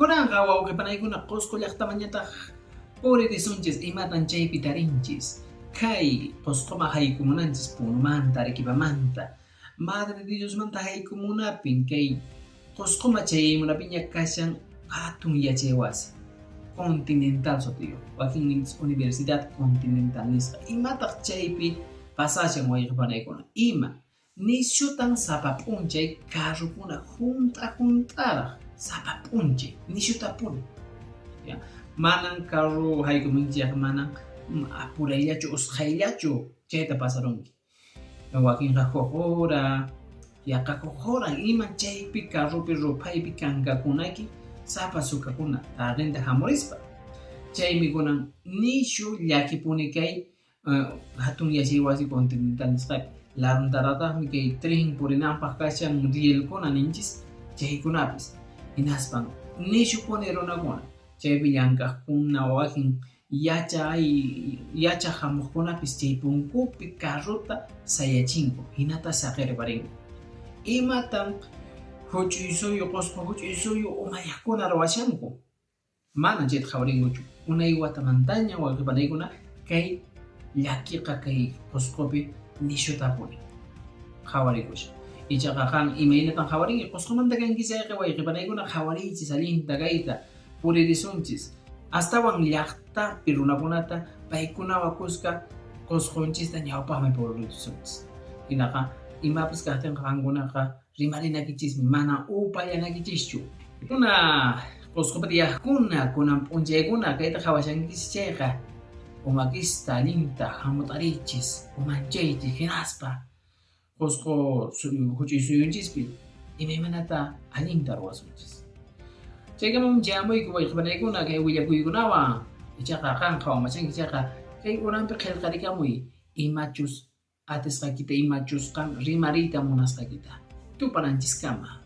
Kunanqa wawqi panaykuna Qusqu llaqtamanñataq puririsunchis, imatan chaypi tarinchis? Kay Qusquman haykumunanchis Punomanta, Arequipamanta, Madre de Diosmanta haykumunapin kay Qusquman chayaymunapiña kashan hatun yachay wasi, Continental sutiyuq, wakin ninchis Universidad Continental nisqa. Imataq chaypi pasashan wayqi panaykuna? Ima? Nishutan sapa p'unchay carrokuna hunt'a hunt'araq, sapa p'unchay, nishutapuni. Ya? Manan carro haykumunchikqa manan apurayllachu, usqhayllachu chayta pasarunki. Wakinqa huk hora, yaqa huk horan iman chaypi carropi ruphaypi kankakunaki sapa sukakuna tardenta hamurispa. Chaymi kunan nishu llakipuni kay hatun yachay wasi Continental nisqapi. Laruntarataqmi kay tren purinanpaq kashan rielkuna ninchis chaykunapis. Hinaspan nishupuni runakuna chaypi llank'aqkuna wakin yachaq hamuqkunapis chay punkupi carrota sayachinku hinata saqirparinku. Imatan huch'uy suyu Qusqu huch'uy suyu umalliqkuna ruwashanku? Manan chayta qhawarinkuchu. Unay watamantaña wawqi panaykuna kay llakiqa kay Qusqupi nishutapuni qhawarikushan. Ichaqa qan imaynatan qhawarinki? Qusqumanta kanki chayqa wayqi panaykuna qhawariychis allinta kayta puririsunchis. Astawan llaqtapi runakunata paykunawan kuska Qusqunchista ñawpaqmi puririsunchis. Hinaqa imapas kaqtinqa qankunaqa rimarinakichismi, mana upallanakichischu. Kuna Qusqupi tiyaqkuna, kunan p'unchaykuna kayta qhawashankichis chayqa, umakista allinta hamut'ariychis, umanchaychis, hinaspa Qusqu huch'uy suyunchispi imaymanata allinta ruwasunchis. Chaykamam chayamuyku wayqi panaykuna kay willakuykunawan, ichaqa qan qhawamachanki chayqa kay uranpi qillqarikamuy imachus atisqaykita, imachus qan rimariyta munasqaykita. Tupananchiskama.